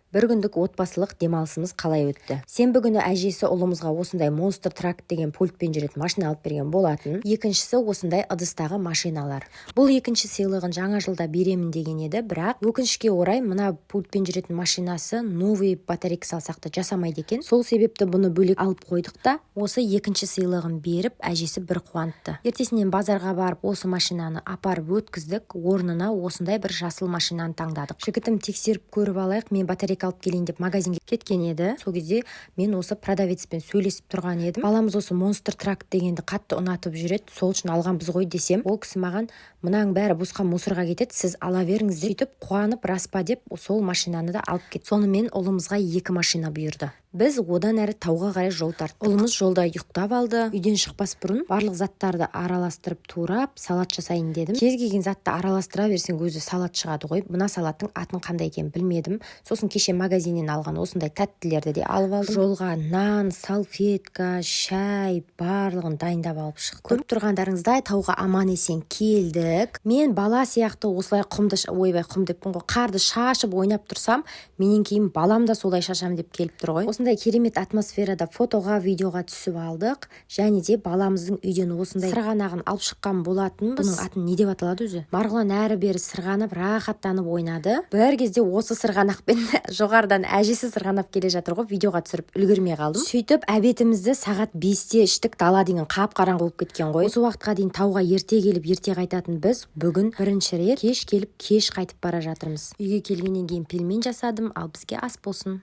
Бір күндік отбасылық демалысымыз қалай өтті? Сенбі күні әжесі ұлымызға осындай Монстр Трак деген пультпен жүретін машина алып берген болатын. Екіншісі – осындай ыдыстағы машиналар. Бұл екінші сыйлығын жаңа жылда беремін деген еді, бірақ, өкінішке орай, мына пультпен жүретін машинасы новый батарейка салсақ та жасамайды екен. Сол себепті бұны бөлек алып қойдық та, осы екінші сыйлығын беріп, әжесі бір қуантты. Ертесінен базарға барып, осы машинаны апарып өткіздік. Орнына осындай бір жасыл машинаны таңдадық. Жігітім «тексеріп көріп алайық, мен батарейка алып келейін» деп магазинге кеткен еді. Сол кезде мен осы продавецпен сөйлесіп тұрған едім. «Баламыз осы Монстр Трак дегенді қатты ұнатып жүреді, сол үшін алғанбыз ғой» десем, ол кісі маған: «Мынаның бәрі босқа мусорға кетеді, сіз ала беріңіз» деп, сөйтіп қуанып, «рас па?» деп, сол машинаны да алып кетті. Сонымен, ұлымызға екі машина бұйырды. Біз одан әрі тауға қарай жол тарттық. Ұлымыз жолда ұйықтап алды. Үйден шықпас бұрын барлық заттарды араластырып, турап, салат жасайын дедім. Кез келген затты араластыра берсең, өзі салат шығады ғой. Мына салаттың атын қандай екенін білмедім. Сосын кеше магазиннен алған осындай тәттілерді де алып алдым. Жолға нан, салфетка, шай, барлығын дайындап алып шықтым. Көріп тұрғандарыңыздай, тауға аман есен келдік. Мен бала сияқты осылай құмды, ойбай, құм деппін ғой, қарды шашып ойнап тұрсам, менен кейін балам да солай шашам деп келіп тұр ғой. Осындай керемет атмосферада фотоға, видеоға түсіп алдық. Және де баламыздың үйден осындай сырғанағын алып шыққан болатынбыз. Бұның атын не деп аталады өзі? Марғұлан әрі бері сырғанып, рахаттанып ойнады. Бір кезде осы сырғанақпен жоғарыдан әжесі сырғанап келе жатыр ғой, видеоға түсіріп үлгермей қалдым. Сөйтіп, обедімізді сағат 5-те іштік. Дала деген қап қараңғы болып кеткен ғой. Осы уақытқа дейін тауға ерте келіп, ерте қайтатын біз бүгін бірінші рет кеш келіп, кеш қайтып бара жатырмыз. Үйге келгеннен кейін пельмень жасадым. Ал бізге ас болсын!